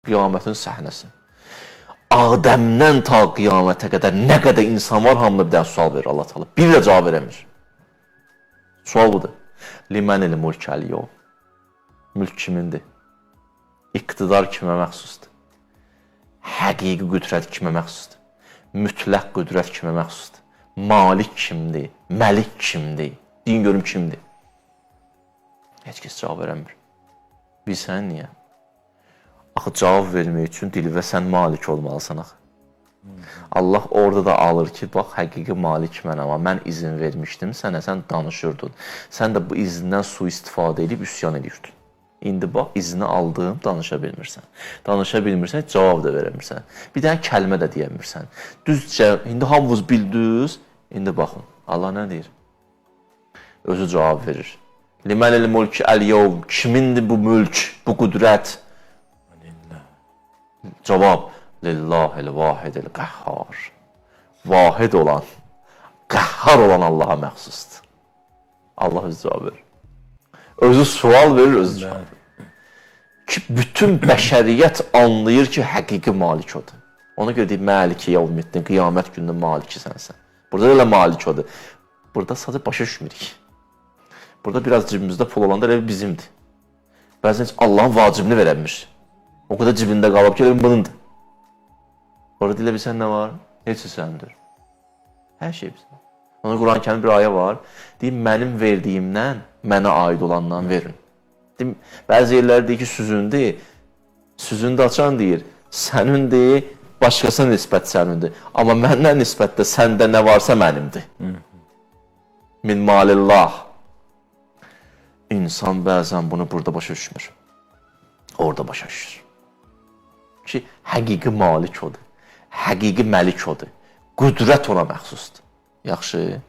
Qiyamətin səhnəsi. Adəmdən ta qiyamətə qədər nə qədər insan var, hamına bir dənə sual verir Allah Teala. Bir də cavab verəmir. Sual budur. Limənil mulk əl-yevm. Mülk kimindir? İqtidar kimə məxsusdur? Həqiqi qüdrət kimə məxsusdur? Mütləq qüdrət kimə məxsusdur? Malik kimdir? Məlik kimdir? Deyin görüm kimdir? Heç kəs cavab verəmir. Bilsən niyə? Axı cavab vermək üçün dilvə sən malik olmalısan axı. Allah orada da alır ki, bax həqiqi malik mənəm, amma mən izin vermişdim sənə, sən danışırdın. Sən də bu izindən sui-istifadə edib üsyan edirdin. İndi bax izni aldım, danışa bilmirsən. Danışa bilmirsən, cavab da verə bilmirsən. Bir dənə kəlmə də deyə bilmirsən. Düzcə, indi hamınız bildiniz. İndi baxın, Allah nə deyir? Özü cavab verir. Limənil mulk əl-yevm. Kimindir bu mülk, bu qüdrət? Cavab: Lillahil vahidil qəhhar. Vahid olan, qəhhar olan Allaha məxsusdur. Allah özü cavab verir. Özü sual verir, özü cavab verir. Ki bütün bəşəriyyət anlayır ki, həqiqi malik odur. Ona görə deyir, Maliki yevmiddin, qiyamət gününün maliki sənsən. Burada da elə malik odur. Burada sadəcə başa düşmürük. Burada biraz cibimizdə pul olanda elə bizimdir. Bəzən heç Allahın vacibini verəmir. O qədər cibində qalıb ki, elə bunundur. Orada dilə bilsən nə var? Heç səndir. Hər şey bizə. Ona Quran-ı Kərimdə bir ayə var. Deyir, mənim verdiyimdən mənə aid olandan verin. Deyir, bəzi yerlər deyir ki, süzündür. Süzündü açan deyir, sənindir, başqasına nisbət sənindir. Amma məndən nisbətdə səndə nə varsa mənimdir. Min malillah. İnsan bəzən bunu burada başa düşmür. Orada başa düşür. Ki, həqiqi malik odur. Həqiqi məlik odur. Qüdrət ona məxsusdur. Yaxşı.